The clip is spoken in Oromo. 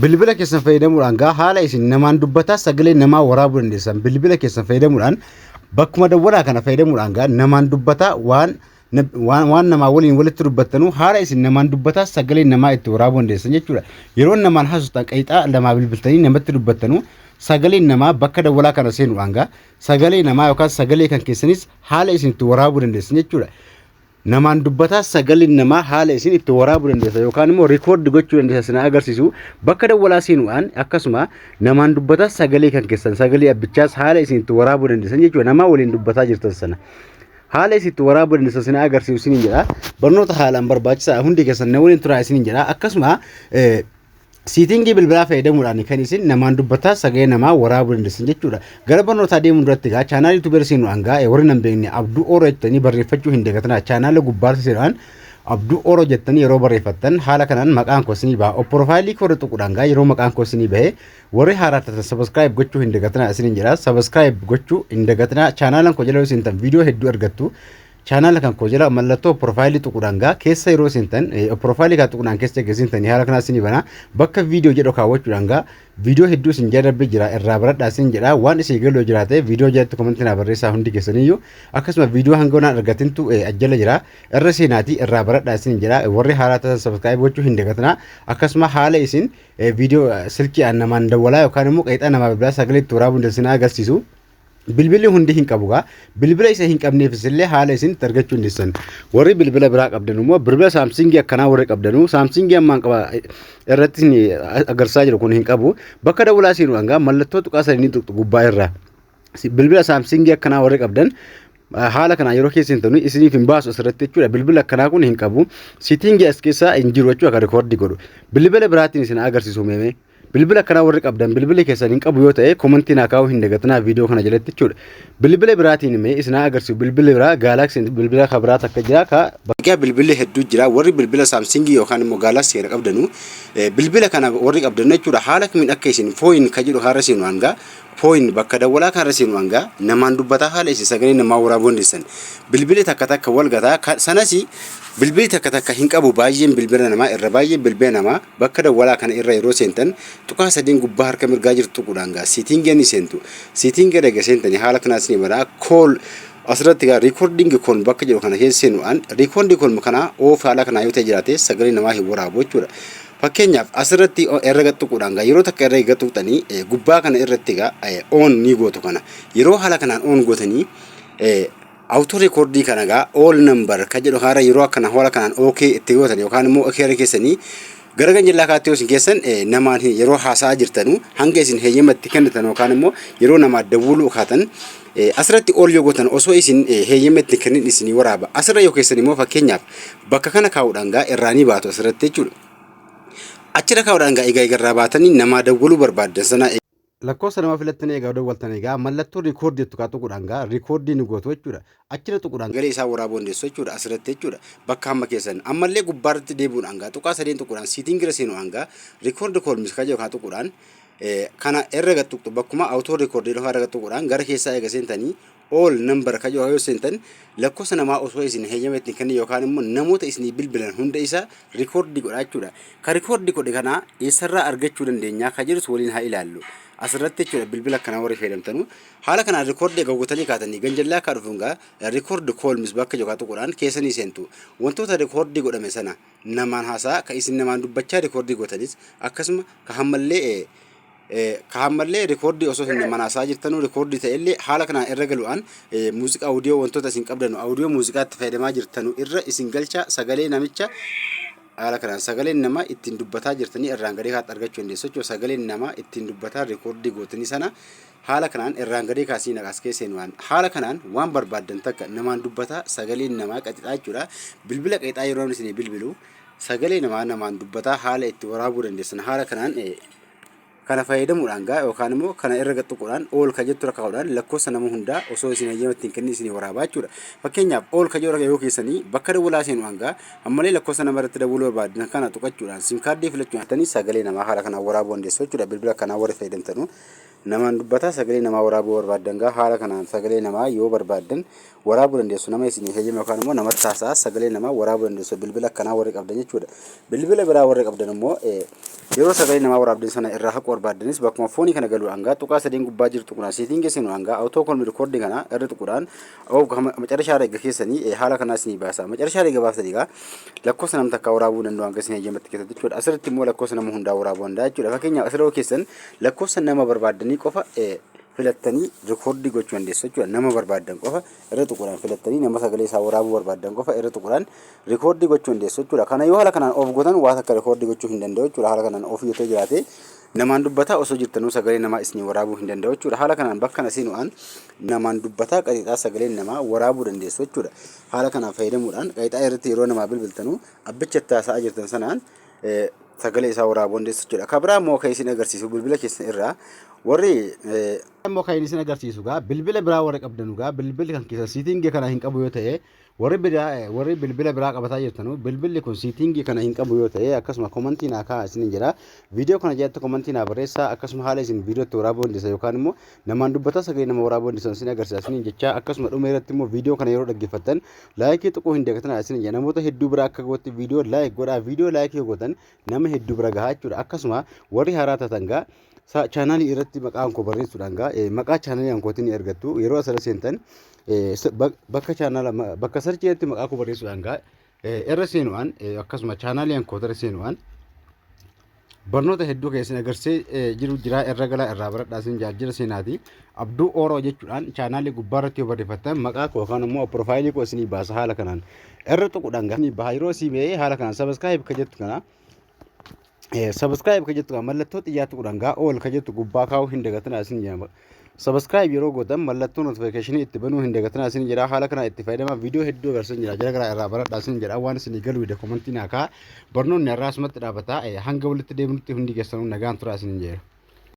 Bilbila keessan fayyadamuudhaan gaa haala isin namaan dubbataa sagalee namaa waraabuu dandeessan. Bilbila keessan fayyadamuudhaan, bakkuma dawwalaa kana fayyadamuudhaan gaa namaan dubbataa waan waan namaa waliin walitti dubbattanuu haala isin namaan dubbataa sagalee namaa itti waraabuu dandeessan jechuudha. Yeroo namaan haasoftan, qayxaa lamaa bilbiltanii namatti dubbattanuu, sagaleen namaa bakka dawwalaa kana seenuudhaan gaa sagalee namaa yookaan sagalee kan keessanis haala isin itti waraabuu dandeessan jechuudha. Namaan dubbataa sagaleen namaa haala isin itti waraabuu dandeessan yookaan immoo record gochuu dandeessan sin agarsiisu. Bakka dawwalaa seenuudhaan akkasuma namaan dubbataa sagalee kan keessan, sagalee abbichaas haala isin itti waraabuu dandeessan jechuudha. Namaa waliin dubbataa jirtan sana haala isin itti waraabuu dandeessan sin agarsiisu isiniin jedha. Barnoota haalaan barbaachisaa, hundi keessan na waliin turaa isiniin jedha. Akkasuma setting bilbilaa fayyadamuudhaan kan isin namaan dubbataa sagalee namaa waraabuu dandeessan jechuudha. Gara barnootaa deemuun duratti egaa chaanaalii YouTubeera seenuudhaan gaa warri nan beekne Abduu Ooroo jettanii barreeffachuu hin dagatinaa. Chaanaala gubbaarra seenuudhaan Abduu Ooroo jettanii yeroo barreeffattan haala kanaan maqaan koo isinii baha. Profile koo irra tuquudhaan gaa yeroo maqaan koo isinii bahe, warri haaraa taatan subscribe gochuu hin dagatinaa isiniin jedha. Subscribe gochuu hin dagatinaa. Chaanaalan koo jala yoo seentan viidiyoo hedduu argattu. Chaanaala kan koo jala mallattoo profile tuquudhaan gaa keessa yeroo seentan, profile kan tuquudhaan keessa eega seentanii haala kanaa isinii bana. Bakka viidiyoo jedhu kaawwachuudhaan gaa viidiyoo hedduu isin jala darbee jira, irraa baradhaa isin jedha. Waan isin galuu jiraate viidiyoo jalatti comment naa barreessaa hundi keessaniyyuu. Akkasuma viidiyoo hanga onaan argatintu ajjala jira, irra seenaatii irraa baradhaa isin jedha. Warri haaraa taatan subscribe gochuu hin dagatinaa. Akkasuma haala isin viidiyoo silkii namaan dawwalaa yookaan immoo qeexaa namaa bilbilaa sagalee itti waraabuu dandeessan agarsiisu. Bilbilli hundi hin qabu gaa. Bilbila isa hin qabneefis illee haala isin itti argachuu dandeessan. Warri bilbila biraa qabdan immoo, bilbila Samsung akkanaa warri qabdanu, Samsung ammaan qaba irratti agarsiisaa jiru kun hin qabu. Bakka dawwalaa seenu hangaa mallattoo tuqaa sadii ni tuqxu gubbaa irraa. Bilbila Samsung akkanaa warri qabdan haala kanaan yeroo keessa hin ta'u isiniif hin baasu asirratti jechuudha. Bilbila akkanaa kun hin qabu. Setting as keessaa hin jiru jechuudha kan record godhu. Bilbila biraatiin isin agarsiisu meemee. Bilbila akkanaa warri qabdan, bilbilli keessan hin qabu yoo ta'e comment naa kaa'uu hin dagatinaa viidiyoo kana jalatti jechuudha. Bilbila biraatiin mee isin agarsiisu. Bilbilli biraa Galaxy, bilbila kan biraa takka jira ka Egaa bilbilli hedduu jira. Warri bilbila Samsung yookaan immoo Galaxy kana qabdanu, bilbila kana warri qabdanu jechuudha, haala kamiin akka isin phone ka jedhu haala seenu hangaa phone bakka dawwalaa kaarra seenu hangaa namaan dubbataa haala isin sagalee namaa waraabuu dandeessan. Bilbilli takka takka wal gataa sanas bilbilli takka takka hin qabu. Baay'een bilbila namaa irra, baay'een bilbila namaa bakka dawwalaa kana irra yeroo seentan tuqaa sadiin gubbaa harka mirgaa jirtu tuquudhaan gaa setting ni seentu. Setting erga seentanii haala kanaas ni bara call asirratti gaa recording call bakka jedhu kana keessa seenuudhaan recording call kana off haala kanaa yoo ta'e jiraate sagalee namaa hin waraabu jechuudha. Fakkeenyaaf asirratti irra tuquudhaan gaa yeroo takka irra tuqxanii gubbaa kana irratti gaa on ni gootu. Kana yeroo haala kanaan on gootanii, auto record kana gaa all number ka jedhu haala yeroo akkana haala kanaan okay itti gootan yookaan immoo okay irra keessanii gara ganjillaa kaatti yoo isin keessan, namaan yeroo haasa'aa jirtanu hanga isin heeyyama itti kennitan yookaan immoo yeroo namaa dawwaluu kaatan asirratti ol yoo gootan osoo isin heeyyama itti kennin isinii waraaba. Asirra yoo keessan immoo fakkeenyaaf bakka kana kaa'uudhaan gaa irraa ni baatu asirratti jechuudha. Achirra kaa'uudhaan gaa egaa irraa baatanii namaa dawwaluu barbaaddan sana lakkoofsa nama filattanii egaa dawwaltan, egaa mallattoo record jettu kaa tuquudhaan gaa record ni gootu jechuudha. Achirra tuquudhaan galee isaa waraabuu dandeessu jechuudha asirratti jechuudha. Bakka hamma keessan ammallee gubbaarratti deebi'uudhaan gaa tuqaa sadeen tuquudhaan setting irra seenuudhaan gaa record call kaa jedhu kaa tuquudhaan kana irra gad tuqxu. Bakkuma auto record lafa irra gad tuquudhaan gara keessaa eega seentanii all number ka jedhu yoo seentan, lakkoofsa namaa osoo isin heeyyama ittiin kennin yookaan immoo namoota isinii bilbilan hunda isaa record godha jechuudha. Ka record godhe kana eessarraa argachuu dandeenya ka jedhus waliin haa ilaallu. Asirratti jechuudha, bilbila akkanaa warri fayyadamtanu haala kanaan record egaa gootanii kaatanii ganjallaa akka dhufuun gaa record calls bakka jedhu tuquudhaan keessanii seentu. Wantoota record godhame sana namaan haasaa ka isin namaan dubbachaa record gootanis, akkasuma ka hammallee record osoo isin namaan haasaa jirtanuu record ta'ellee haala kanaan irra galuudhaan muuziqaa audio wantoota isin qabdanu audio muuziqaatti fayyadamaa jirtanu irra isin galcha. Sagalee namicha haala kanaan sagaleen nama ittiin dubbataa jirtanii irraan gadee kaatti argachuu dandeessu jechuudha. Sagaleen nama ittiin dubbataa record gootanii sana haala kanaan irraan gadee kaasii naqaas keesseen waan haala kanaan waan barbaaddan takka namaan dubbataa sagaleen namaa qaxixaa jechuudha. Bilbila qaxixaa yeroo namni isinii bilbilu sagalee namaa namaan dubbataa haala itti waraabuu dandeessan haala kanaan. Kana fayyadamuudhaan gaa yookaan immoo kana irra tuquudhaan all ka jettu rakkaa'uudhaan lakkoofsa nama hundaa osoo isin hayyama ittiin kenni isinii waraabaa jechuudha. Fakkeenyaaf, all ka jedhu yoo keessanii bakka dawwalaa seenuudhaan gaa ammallee lakkoofsa nama irratti dawwaluu barbaadan kana tuqachuudhaan SIM card filachuudhaan sagalee namaa haala kanaan waraabuu dandeessu jechuudha. Bilbila kanaa warri fayyadamtanu namaan dubbataa sagalee namaa waraabuu barbaaddan gaa haala kanaan sagalee namaa yoo barbaaddan waraabuu dandeessu. Nama isinii hayyame yookaan immoo namatti haasa'a sagalee namaa waraabuu dandeessu, bilbila akkanaa warri qabdan jechuudha. Bilbila biraa warri qabdan immoo yeroo sagalee namaa waraabdan sana irraa haquu barbaaddanis bakkuma phone kana galuudhaan gaa tuqaa sadeen gubbaa jirtu kuna setting seenuudhaan gaa auto call record kana irra tuquudhaan macarashaa irra keessanii haala kanaa isinii baasa. Macarashaa irra baaftanii gaa lakkoofsa nama takkaa waraabuu danda'u hanga isin hayyamatti keessatti jechuudha. Asirratti immoo lakkoofsa nama hundaa waraabuu danda'a jechuudha. Fakkeenyaaf, asirra keessan lakkoofsa nama barbaaddanii qofa filattanii record gochuu dandeessu jechuudha. Nama barbaaddan qofa irra tuquudhaan filattanii nama sagalee isaa waraabuu barbaaddan qofa irra tuquudhaan record gochuu dandeessu jechuudha. Kana yoo haala kanaan off gootan waa takka record gochuu hin danda'u jechuudha. Haala kanaan off yoo ta'e jiraate namaan dubbataa osoo jirtanuu sagalee namaa isinii waraabuu hin danda'u jechuudha. Haala kanaan bakka kana seenuudhaan namaan dubbataa qaxixaa sagalee namaa waraabuu dandeessu jechuudha. Haala kanaan fayyadamuudhaan qaxixaa irratti yeroo namaa bilbiltanuu abbicha itti haasa'aa jirtan sanaan sagalee isaa waraabuu dandeessu jechuudha. Kan biraa immoo kan isin agarsiisu bilbila keessan irraa warri immoo kan isin agarsiisu gaa bilbila biraa warri qabdanu gaa bilbilli kan keessan setting kana hin qabu yoo ta'e, warri biraa warri bilbila biraa qabataa jirtanu bilbilli kun setting kana hin qabu yoo ta'e, akkasuma comment naa kaa'aa isin jira. Viidiyoo kana jalatti comment naa barreessaa. Akkasuma haala isin viidiyoo itti waraabuu dandeessan yookaan immoo namaan dubbataa sagalee nama waraabuu dandeessan isin agarsiisa isin jecha. Akkasuma dhuma irratti immoo viidiyoo kana yeroo dhaggeeffattan like tuquu hin dagatinaa isin jedha. Namoota hedduu bira akka gootti viidiyoo like godhaa. Viidiyoo like yoo gootan nama hedduu bira gahaa jechuudha. Akkasuma warri haaraa taatan gaa chaanaalii irratti maqaan koo barreessuudhaan gaa maqaa chaanaalii kootiin ni argattu. Yeroo asirra seentan bakka chaanaala bakka search irratti maqaa koo barreessuudhaan gaa irra seenuudhaan, akkasuma chaanaalii koo irra seenuudhaan barnoota hedduu keessan agarsiisee jiru jira. Irra galaa, irraa baradhaa isin jira. Seenaati Abduu Ooroo jechuudhaan chaanaalii gubbaa irratti yoo barreeffattan maqaa koo yookaan immoo profile koo isinii baasa. Haala kanaan irra tuquudhaan gaa baha. Yeroo isii ba'ee haala kanaan subscribe ka jettu kana, subscribe ka jettu kana mallattoo xiyyaa tuquudhaan gaa all ka jettu gubbaa kaa'uu hin dagatinaa isin jedhama. Subscribe yeroo gootan mallattoo notification itti banuu hin dagatinaa isin jedha. Haala kanaan itti fayyadama. Viidiyoo hedduu agarsiisan jira jara garaa irraa baradhaa isin jedha. Waan isinii galuu hidha comment naa ka'a. Barnoonni har'aa asumatti dhaabata. Hanga walitti deemnutti hundi keessanuu nagaan turaa isin jedha.